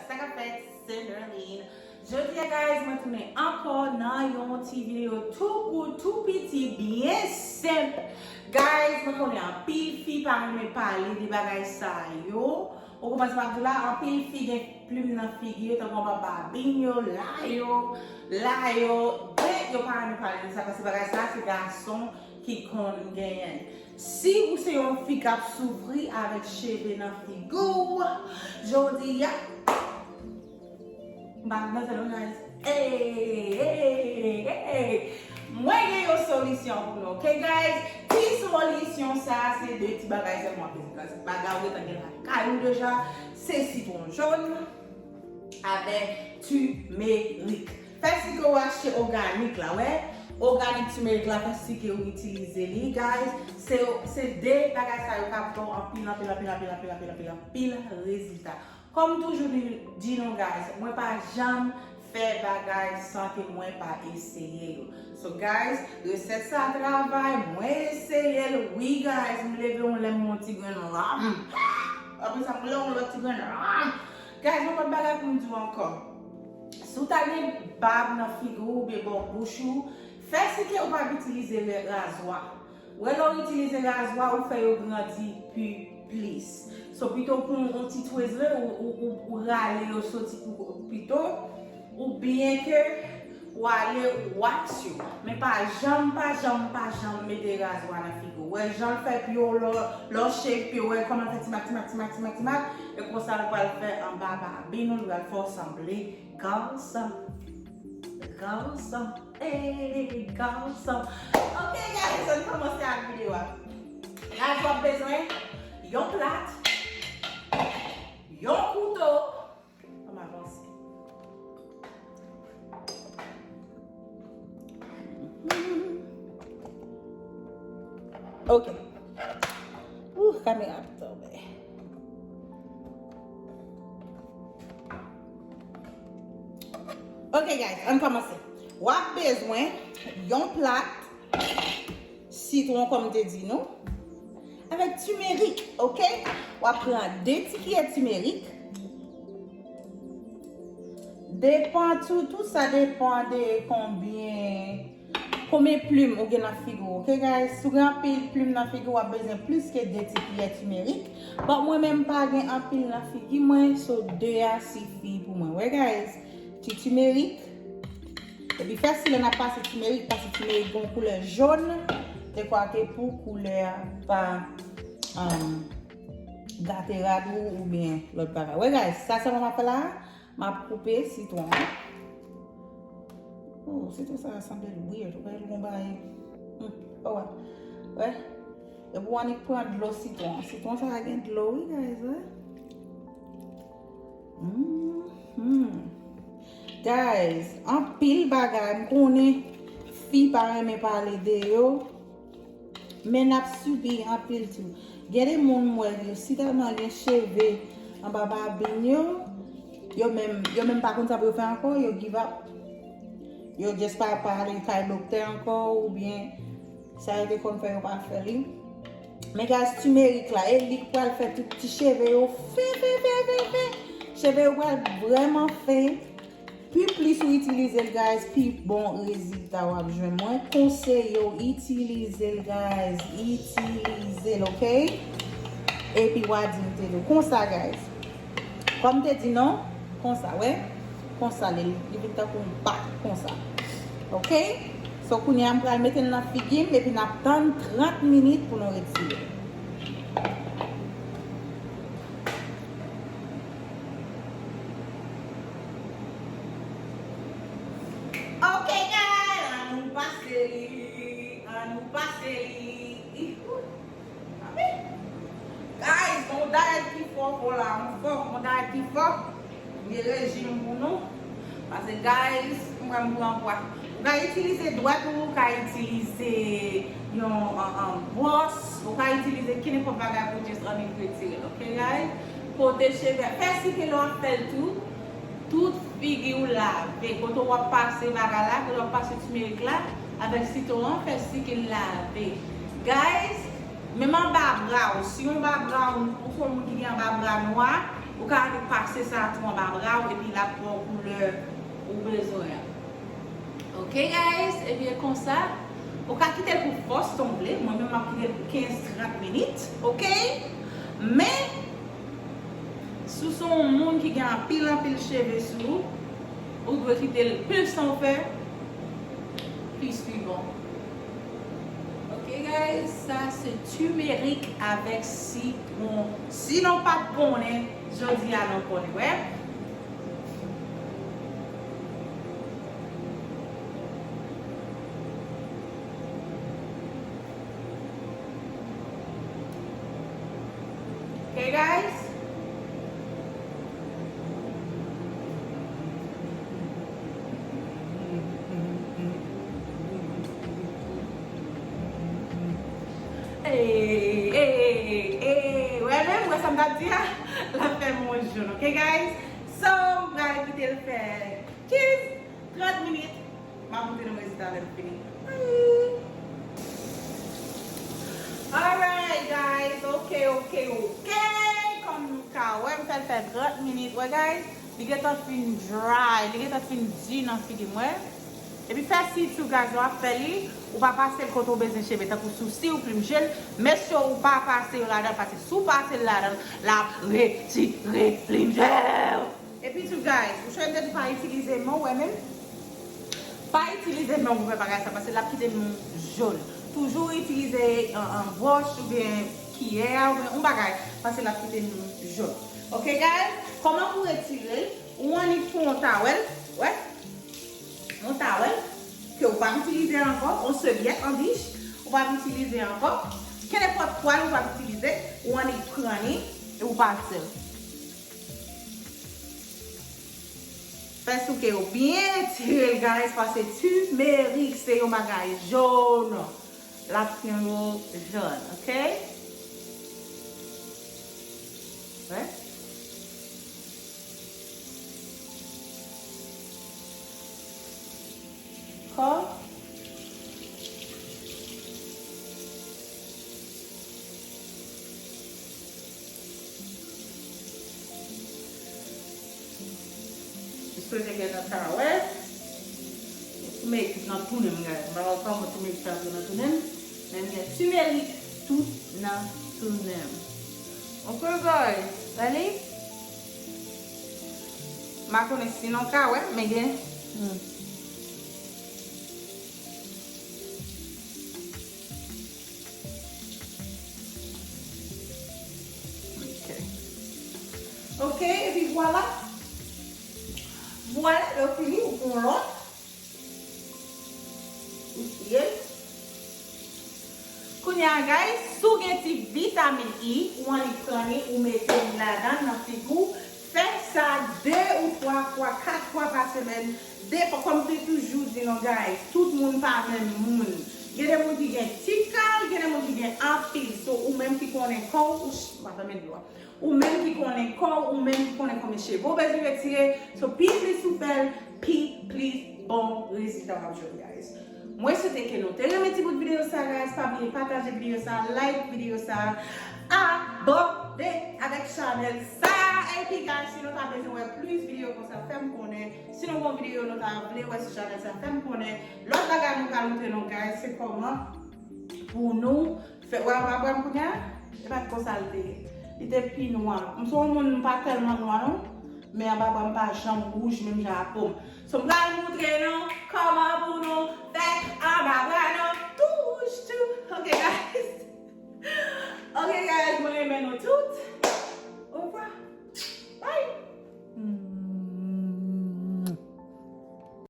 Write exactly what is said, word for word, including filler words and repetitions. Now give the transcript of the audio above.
Sa k ap fèt, se Nerline. Jodi a, guys, mwen tounen ankò nan yon ti videyo tou kout, tou piti, byen senp. Guys, mwen konnen anpil fi pa renmen pale de bagay sa yo. Ou konprann sa m ap di w la? Anpil fi gen plim nan figi yo, tankou anba babin yo, la yo, la yo, men yo pa renmen pale de sa, paske bagay sa se gason ki konn genyen l. Si ou se yon fi k ap soufri avèk cheve nan figi w, jodi a, m pa nan sèl non, guys. Hey, hey, hey, hey. Mwen gen yon solisyon pou nou, ok, guys? Ti solisyon sa a, se de ti bagay sèlman, guys. Bagay ou gentan gen lakay ou deja, se sitwon jòn avèk timerik. Fè si ke w achte òganik la, wè. Òganik timerik la, fè si ke w itilize li, guys. Se, se de bagay sa yo k ap ba w anpil, anpil, anpil, anpil, anpil, anpil, anpil, anpil rezilta. Kòm toujou di, di nou, guys, mwen pa janm fè bagay san ke mwen pa eseye yo. So, guys, resèt sa travay, mwen eseye l, wi, guys, m leve yon lè m yon ti grenn lam. Apre sa, m leve yon lòt ti grenn lam. Guys, yon lòt bagay pou m di w ankò. Si w ta gen bab nan figi w oubyen bò bouch ou, fè si ke w pa itilize razwa. Wè, lè w itilize razwa, ou fè yo grandi pi plis. So, pito pou yon ti twizle, ou, ou, ou, ou rale yo soti pou, pito, oubyen ke w ale ou wax yo. Men pa janm, pa janm, pa janm mete razwa nan figi w. Wè, jan l fè pye w, lè, lè w shave pye w, wè kòman l fè timak, timak, timak, timak, timak. E konsa l pral fè anba babin ou, l pral fè w sanble gason. Gason. Hey, gason. Ok, guys, ann kòmanse ak videyo a. Guys, w ap bezwen yon plat, yon kouto. Ann avanse. Ok. Ouh, kamera ap tonbe. Ok, guys, ann kòmanse. W ap bezwen yon plat sitwon, kòm m te di nou, avèk timerik, ok? W ap pran de ti kiyè timerik. Depan, tout, tout sa depan de konbyen, konbyen plim ou gen nan figi w, ok, guys? Si w gen anpil plim nan figi w, w ap bezwen plis ke de ti kiyè timerik. Bon, mwen menm pa gen anpil nan figi mwen, so de a sifi pou mwen. Wè, guys, ti timerik. Epi fè si lè n ap pase timerik, paske timerik gen yon koulè jòn, dekwa ke pou koulè a pa, um, gate rad ou oubyen lòt bagay. Wè, guys, sa sèlman m ap fè la a, m ap koupe sitwon an. Oh, sitwon sa a sanble l weird. Ou wè l gon bagay. Hmm, oh, wè. Wè. Epi w annik pran dlo sitwon. Sitwon sa a gen dlo, wi, guys, wè. Mhm. Guys, anpil bagay. M konnen fi pa renmen pale de yo. Men n ap sibi anpil tou. Gen de moun m wè yo si tèlman gen cheve anba babin yo, yo menm, yo menm pa konn sa pou yo fè ankò, yo give up. Yo just pa, pa ale kay doktè ankò, oubyen sa yo te konn fè, yo pa fè li. Men guys, timerik la, e li k pral fè tout ti cheve yo fen, fen, fen, fen, fen. Cheve yo pral vrèman fen. Pi plis ou itilize l, guys, pi bon rezilta w ap jwenn. Mwen konseye w itilize l, guys. Itilize l, ok? Epi w a di m te di w. Konsa, guys. Kòm m te di non, konsa, wè. Konsa, li, li vin tankou yon bak, konsa. Ok? So, kounye a, m pral mete l nan figi m, epi n ap tann trant minit pou nou retire. Ok, guys, ann nou pase li, ann nou pase li. Amen. Guys, gon dayèt ki fò, fò la, m fò, gon dayèt ki fò. M gen rejim pou nou. Pase, guys, m pral pran pwa. Ou ka itilize dwèt ou, ou ka itilize yon, an, an, bwòs, ou ka itilize kenenpòt bagay pou just annik retire l, ok, guys? Kote cheve, fè si ke lè w ap fè l tou, tout figi w lave. Kote w ap pase bagay la, kote w ap pase timerik la, avèk sitwon an, fè si ke l lave. Guys, menm anba bra w, si anba bra w, ou se yon moun ki gen anba bra nwa, Ou ka annik pase sa tou anba bra w epi l ap ba w koulè ou bezwen an. Ok guys, ebyen konsa, ou ka kite l pou fòs tan w vle. Mwen menm m ap kite l pou kenz trant minit, ok? Men, si w se yon moun ki gen anpil anpil cheve sou ou, ou dwe kite l plis tan w fè, plis li bon. Ok guys, sa se timerik avèk sitwon. Si nou pa t konnen, jodi a nou konnen, wè. Okay guys? Ey, ey, ey, ey, wè menm, wè sa m t ap di a? L ap fè m yon joun, ok guys? So, m pral kite l fè kenz, trant minit. M ap montre nou rezilta lè l fini. Bye! Alright guys, ok, ok, ok. Kòm nou ka wè, m fè l fè trant minit. Wè guys, li gentan fin dry, li gentan fin di nan figi mwen. Epi fè si tou guys, lè w ap fè li, ou pa pase l kote w bezwen cheve, tankou sousi ou plim je l, mesye ou pa pase yo ladan, paske si w pase l ladan, l ap retire plim je w. Epi tou guys, ou chonje m te di pa itilize men w, wè menm. Pa itilize men w pou fè bagay sa, paske l ap kite men w jòn. Toujou itilize an, an bwòch oubyen kiyè oubyen yon bagay, paske l ap kite men w jòn. Ok guys, kòman pou retire l? Ou annik pran yon tawèl, wè. Yon tawèl ke ou p ap itilize ankò, yon sèvyèt an dich, ou p ap itilize ankò. Kenenpòt twal ou p ap itilize, ou annik pran li e ou pase l. Fè souke yo byen retire l, guys, paske timerik se yon bagay jòn. L ap fè yo jòn, ok? Wè. Kò. M swete ke nou ta wè. Timerik nan tounen m, guys. M pa wè kòman timerik sa ap nan tounen m. Men m gen timerik tout nan tounen m. Ok, guys. Ready? M pa konnen si nou ka wè, men gen. Hmm. Ok. Ok, epi vwala. Vwala, lè w fini, ou pran lòt. Ou siye. Kounye a, guys, si w gen ti vitamin E, ou annik pran li, ou mete li ladan nan figi w. Fè sa de ou twa fwa, kat fwa pa semèn. Depann, kòm m te toujou di nou, guys, tout moun pa menm moun. Gen de moun ki gen ti kal, gen de moun ki gen anpil. So, ou menm ki konnen kò w, ou, m pa fèmen dlo a. Ou menm ki konnen kò w, ou menm ki konnen konbyen cheve w bezwen retire. So, pi plis ou fè l, pi plis bon rezilta w ap jwenn, guys. Mwen swete ke nou te renmen ti bout videyo sa, guys. Pa bliye pataje videyo sa, like videyo sa, abòne avèk chanèl sa. Epi, guys, si nou ta bezwen wè plis videyo konsa, fè m konnen. Si nou gon videyo nou ta vle wè sou chanèl sa, fè m konnen. Lòt bagay mwen pral montre nou, guys, se kòman pou nou fè, wè anba bra m kounye a? E pa t konsa l te ye. Li te pi nwa. M se yon moun, m pa tèlman nwa non. Men anba bra m pa janm wouj menm jan ak po m. So, m pral montre nou kòman pou nou fè anba bra.